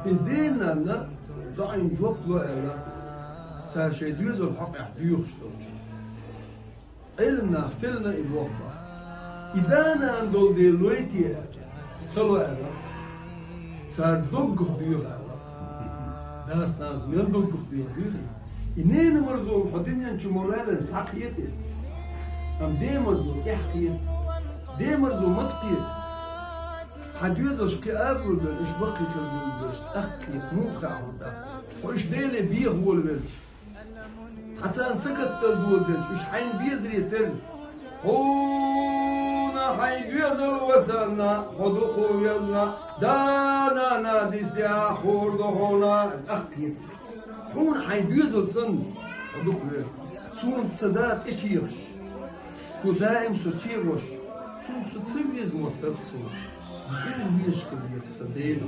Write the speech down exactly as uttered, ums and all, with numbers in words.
И да-нана доӀа жоп лу аьлла, цар шоай доьзал хьокъехь доьхуш долчу. Ӏилманах теллина и боху. И да-нана долу дела лой те аьлла, ца ло аьлла, цара доггах доьху аьлла. Дас-нанас мел доггах доьху, доьху? И ненан марзо хьо дуьнен чу ма ваьллина схьакхета иза. Амма ден марзо тӀаьхьа кхета. Ден марзо маца кхета? Хьайн доьзалш кхин а буьйлабелла, уьш баккхий хир буьйлабелча, тӀаккха кхета, муха хаьа хьуна тӀаккха? Хьо уьш Деле беха волавелча, хьан царна сакатдала доладелча, уьш хьайна безаре терра. Хьуна хьайн доьзал ва санна, хьо дукха везна, да-нана дисте а хуур ду хьуна, тӀаккха кхета. Хьуна хьайн доьзал санна, хьо дукха везна. Суна сан да тӀечехаш, цо даим со чегӀош, цунна со ца веза моттарх суна. Дукха везаш хила веза сан Дела.